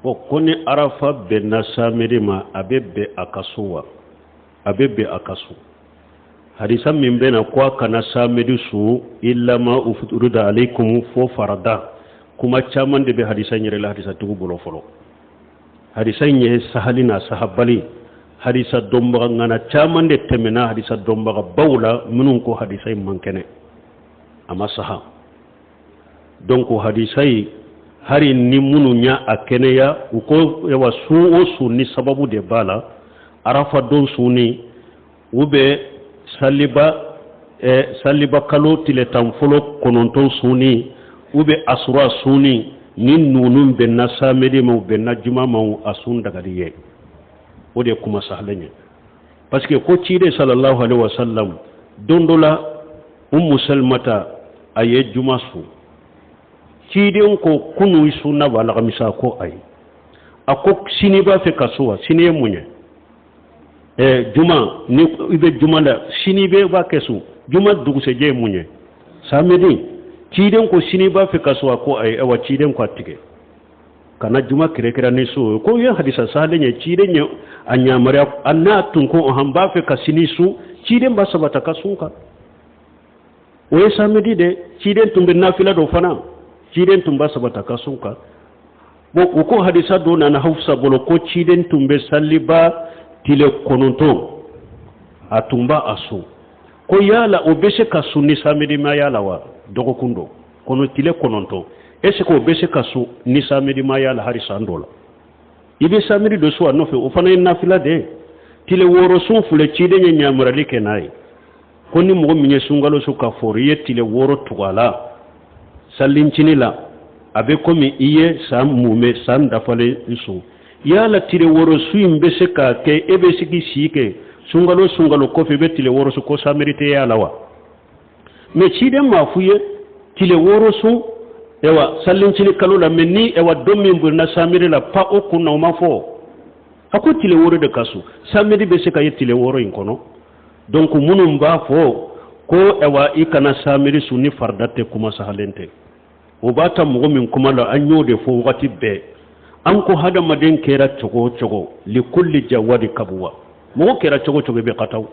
Bon, ko ni arafa bɛnna samedi ma, a bɛ bɛn a ka sun wa? A bɛ bɛn a ka sun. Hadisa min bɛ na ko a kana samedi sun illa ma ufturida alaykum, fo farada, kuma caman de bɛ hadisa in yɛrɛ la hadisatigiw bolo fɔlɔ. Hadisa in ye sahali n'a sahabali, hadisa dɔnbaga ŋana caman de tɛmɛna hadisa dɔnbaga baw la minnu ko hadisa in man kɛnɛ, a ma saha. Donc hadisa in, hari ni minnu y'a a kɛnɛya, u ko yawa sun o sun ni sababu de b'a la, arafa don sunni u bɛ saliba saliba kalo tile 10 fɔlɔ 9 sunni, u bɛ asura sunni, ni ninnu bɛnna samedi ma, u bɛnna juma ma, a sun dagali ye. O de ye kuma sahalen ye, parce que ko ciden sallallahu alaihi wasallam, don dɔ la Umu Salimata a ye juma sun. Ciden ko: "Kunu i sunna wa alakamisa?" Ko ayi. A ko: "Sini b'a fɛ ka sun wa?" Sini ye mun ye? Juma ni i bɛ juma la, sini bɛ b'a kɛ sun. Juma dugusɛjɛ ye mun ye? Samedi. Ciden ko: "Sini b'a fɛ ka sun wa?" Ko ayi. Ayiwa, ciden ko a tigɛ kana juma kɛrɛkɛrɛ ni so ye. Ko ye hadisa sahalen ye. Ciden ye a yamaruya a n'a tun ko ɔhɔn, b'a fɛ ka sini sun, ciden b'a sabata ka sun kan. O ye samedi de. Ciden tun bɛ nafila dɔ fana, ciden tun b'a sabata ka sun kan. Bon, u ko hadisa dɔ nana Hafsa bolo ko ciden tun bɛ saliba tile 9, a tun b'a a sun. Ko yala o bɛ se ka sun ni samedi ma yala wa? Dɔgɔkun dɔ kɔnɔ tile 9, est ce que o bɛ se ka sun ni samedi ma yala? Hari san dɔ la i bɛ samedi dɔ sun a nɔfɛ, o fana ye nafila de ye. Tile 6 sun filɛ, ciden ye ɲamarali kɛ n'a ye ko ni mɔgɔ min ye sunkalo sun ka fɔri, i ye tile 6 tugu a la salincini la, a bɛ komi i ye san mumɛ, san dafalen sun. Yala tile 6 sun in bɛ se ka kɛ, e bɛ se k'i si kɛ sunkalo sunkalo kɔfɛ i bɛ tile 6 sun ko samedi tɛ y'a la wa? Mais ciden m'a f'u ye tile 6 sun ewa salincini kalo la, mais ni ewa don min bonna samedi la pa o kun na, o ma fɔ. A ko tile 6 de ka sun, samedi bɛ se ka ye tile 6 in kɔnɔ. Donc minnu b'a fɔ ko ewa i kana samedi sun ni farida tɛ, kuma sahalen tɛ. O b'a ta mɔgɔ min kuma la, an y'o de fɔ wagati bɛɛ. An ko hadamaden kɛra cogo o cogo, likulli jawadi kabuwa, mɔgɔ kɛra cogo o cogo i bɛ kataw.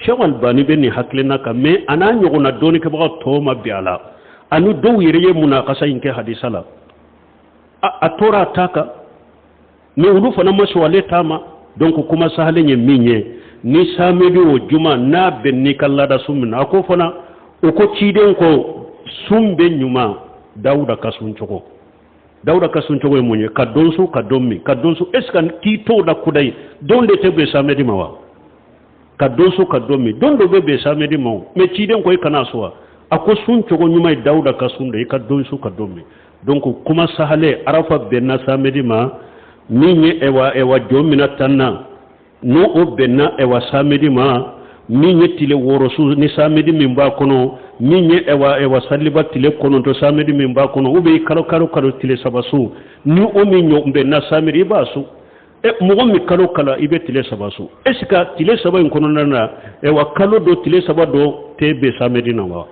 Cheikh Albani bɛ nin hakilina kan, mais a n'a ɲɔgɔnna dɔɔnikɛbaga tɔw ma bi a la, ani dɔw yɛrɛ ye munakasa in kɛ hadisa la, a tora a ta kan, mais olu fana ma sɔn ale ta ma. Donc kuma sahalen ye min ye, ni samedi o juma n'a bɛn n'i ka laada sun min na, a ko fana o ko ciden ko sun bɛ ɲuman Dawuda ka sun cogo. Dawuda ka sun cogo ye mun ye? Ka don sun, ka don min, ka don sun. Est ce que k'i t'o la kudayi don de tɛ bɛn samedi ma wa? Ka don sun, ka don min, don dɔ bɛ bɛn samedi ma o. Mais ciden ko i kana sun wa? A ko sun cogo ɲuman ye Dawuda ka sun de, i ka don sun, ka don min. Donc kuma sahale, arafa bɛnna samedi ma min ye, ewa jɔ mina tan na, n'o o bɛnna ewa samedi ma min ye, tile 6 sun ni samedi min b'a kɔnɔ min ye, ewa saliba tile 9 samedi min b'a kɔnɔ, ou bien kalo kalo tile 3 sun ni o min ɲɔ bɛnna samedi, i b'a sun. E mɔgɔ min kalo kalo i bɛ tile 3 sun, est ce que tile 3 in kɔnɔna na, ewa kalo dɔ tile 3 dɔ tɛ bɛn samedi na wa?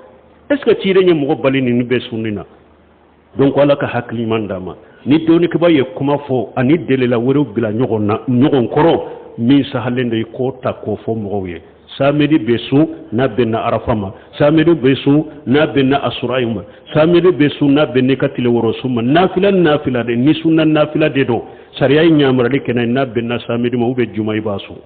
Est ce que ciden ye mɔgɔ bali nin bɛ sunni na? Donc Ala ka hakili ɲuman d'a ma. Ni dɔnnikɛba ye kuma fɔ ani delila wɛrɛw bila ɲɔgɔn na ɲɔgɔn kɔrɔ, min sahalen don, i k'o ta k'o fɔ mɔgɔw ye. Samedi bɛ sun n'a bɛnna arafa ma, samedi bɛ sun n'a bɛnna asura ma, samedi bɛ sun n'a bɛnna i ka tile 6 sun ma, nafila nafila de ni sunna nafila de don, sariya ye ɲamarali kɛ n'a ye, n'a bɛnna samedi ma ou bien juma, i b'a sun.